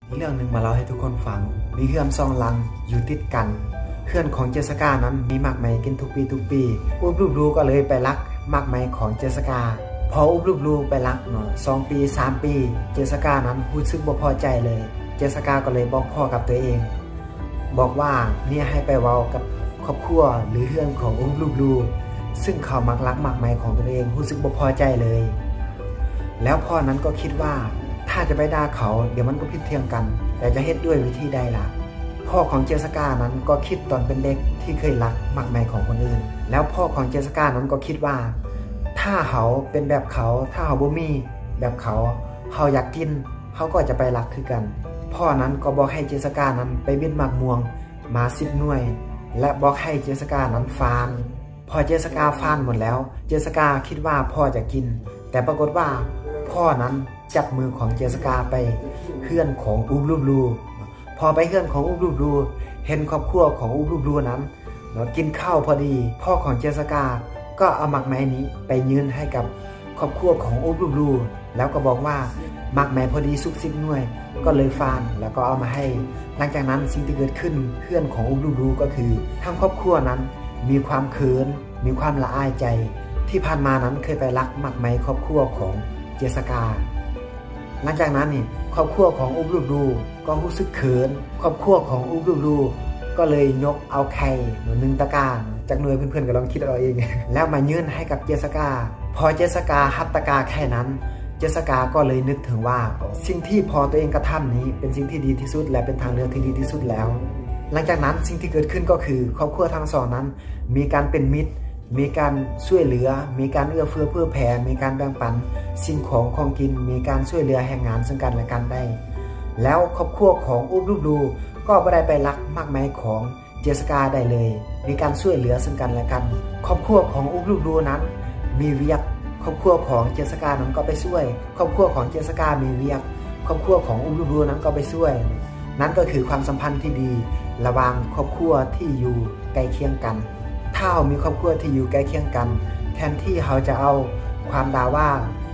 ມີເລື່ອງໜຶ່ງມາເລົ່າໃຫ້ທຸກຄົນຟັງ. ມີເຮືອນສອງຫຼັງຢູ່ຕິດກັນ. ເຮືອນຂອງເຈສການັ້ນມີໝາກໄມ້ກິນທຸກປີທຸກປີ. ອຸບລູບລູກໍເລີຍໄປລັກໝາກໄມ້ຂອງເຈສກາ. ພໍອຸບລູບລູໄປລັກເນາະ ສອງປີ ສາມປີ ເຈສການັ້ນຮູ້ສຶກບໍ່ພໍໃຈເລີຍ. ເຈສກາກໍເລີຍບອກພໍ່ກັບຕົວເອງ ບອກວ່າເມຍໃຫ້ໄປເວົ້າກັບຄອບຄົວ ຫຼື ເຮືອນຂອງອຸບລູບລູ ຊຶ່ງເຂົາມັກລັກໝາກໄມ້ຂອງຕົນເອງ ຮູ້ສຶກບໍ່ພໍໃຈເລີຍ. ແລ້ວພໍ່ນັ້ນກໍຄິດວ່າ ຖ້າຈະໄປດ່າເຂົາ ດຽວມັນກໍຜິດຖຽງກັນ ແຕ່ຈະເຮັດດ້ວຍວິທີໃດລະ? ພໍ່ຂອງເຈສການັ້ນກໍຄິດຕອນເປັນເດັກທີ່ເຄີຍລັກໝາກໄມ້ຂອງຄົນອື່ນ. ແລ້ວພໍ່ຂອງເຈສການັ້ນກໍຄິດວ່າ ຖ້າເຮົາເປັນແບບເຂົາ ຖ້າເຮົາບໍ່ມີແບບເຂົາ ເຮົາຢາກກິນ ເຮົາກໍຈະໄປລັກຄືກັນ. ພໍ່ນັ້ນກໍບອກໃຫ້ເຈສການັ້ນໄປບິດໝາກມ່ວງມາສິບໜ່ວຍ ແລະ ບອກໃຫ້ເຈສການັ້ນຟານ. ພໍເຈສກາຟານໝົດແລ້ວ ເຈສກາຄິດວ່າພໍ່ຈະກິນ ແຕ່ປາກົດວ່າພໍ່ນັ້ນຈັບມືຂອງເຈສກາໄປເຮືອນຂອງອຸບລູບລູ. ພໍໄປເຮືອນຂອງອຸບລູບລູ ເຫັນຄອບຄົວຂອງອຸບລູບລູນັ້ນເນາະ ກິນເຂົ້າພໍດີ ພໍ່ຂອງເຈສກາກໍເອົາໝາກໄມ້ນີ້ໄປຍື່ນໃຫ້ກັບຄອບຄົວຂອງອຸບລູບລູ ແລ້ວກໍບອກວ່າໝາກໄມ້ພໍດີສຸກສິບໜ່ວຍ ກໍເລີຍຟານ ແລ້ວກໍເອົາມາໃຫ້. ຫຼັງຈາກນັ້ນສິ່ງທີ່ເກີດຂຶ້ນເຮືອນຂອງອຸບລູບລູກໍຄື ທັງຄອບຄົວນັ້ນມີຄວາມເຂີນ ມີຄວາມລະອາຍໃຈ ທີ່ຜ່ານມານັ້ນເຄີຍໄປລັກໝາກໄມ້ຄອບຄົວຂອງເຈສກາ. ຫຼັງຈາກນັ້ນນີ້ ຄອບຄົວຂອງອຸບລູບລູກໍຮູ້ສຶກເຂີນ ຄອບຄົວຂອງອຸບລູບລູກໍເລີຍຍົກເອົາໄຂ່ໜຶ່ງຕະກ້າ ຈັກໜ່ວຍເພື່ອນໆກໍລອງຄິດເອົາເອງ ແລ້ວມາຍື່ນໃຫ້ກັບເຈສກາ. ພໍເຈສກາຮັບຕະກ້າໄຂ່ນັ້ນ ເຈສກາກໍເລີຍນຶກເຖິງວ່າ ສິ່ງທີ່ພໍ່ຕົວເອງກະທຳນີ້ເປັນສິ່ງທີ່ດີທີ່ສຸດ ແລະ ເປັນທາງເລືອກທີ່ດີທີ່ສຸດແລ້ວ. ຫຼັງຈາກນັ້ນສິ່ງທີ່ເກີດຂຶ້ນກໍຄື ຄອບຄົວທັງສອງນັ້ນມີການເປັນມິດ ມີການຊ່ວຍເຫຼືອ ມີການເອື້ອເຟື້ອເຜື່ອແຜ່ ມີການແບ່ງປັນສິ່ງຂອງຂອງກິນ ມີການຊ່ວຍເຫຼືອແຮງງານເຊິ່ງກັນແລະກັນໄດ້. ແລ້ວຄອບຄົວຂອງອຸບລູບລູກໍບໍ່ໄດ້ໄປລັກໝາກໄມ້ຂອງເຈສກາໄດ້ເລີຍ ມີການຊ່ວຍເຫຼືອເຊິ່ງກັນແລະກັນ. ຄອບຄົວຂອງອຸບລູບລູນັ້ນມີວຽກ ຄອບຄົວຂອງເຈສການັ້ນກໍໄປຊ່ວຍ ຄອບຄົວຂອງເຈສກາມີວຽກ ຄອບຄົວຂອງອຸບລູບລູນັ້ນກໍໄປຊ່ວຍ. ນັ້ນກໍຄືຄວາມສຳພັນທີ່ດີລະຫວ່າງຄອບຄົວທີ່ຢູ່ໃກ້ຄຽງກັນ. ຖ້າເຮົາມີຄອບຄົວທີ່ຢູ່ໃກ້ຄຽງກັນ ແທນທີ່ເຮົາຈະເອົາຄວາມດ່າວ່າ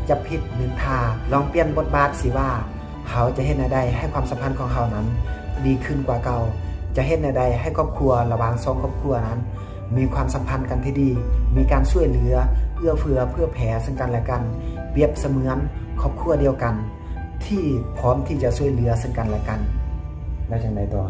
ຈັບຜິດ ນິນທາ ລອງປ່ຽນບົດບາດຊິວ່າ ເຮົາຈະເຮັດແນວໃດໃຫ້ຄວາມສຳພັນຂອງເຮົານັ້ນດີຂຶ້ນກວ່າເກົ່າ? ຈະເຮັດແນວໃດໃຫ້ຄອບຄົວລະຫວ່າງສອງຄອບຄົວນັ້ນມີຄວາມສຳພັນກັນທີ່ດີ ມີການຊ່ວຍເຫຼືອ ເອື້ອເຟື້ອເຜື່ອແຜ່ເຊິ່ງກັນແລະກັນ ປຽບສະເໝືອນຄອບຄົວດຽວກັນ ທີ່ພ້ອມທີ່ຈະຊ່ວຍເຫຼືອເຊິ່ງກັນແລະກັນ. ແລ້ວຈັ່ງໃດຕໍ່?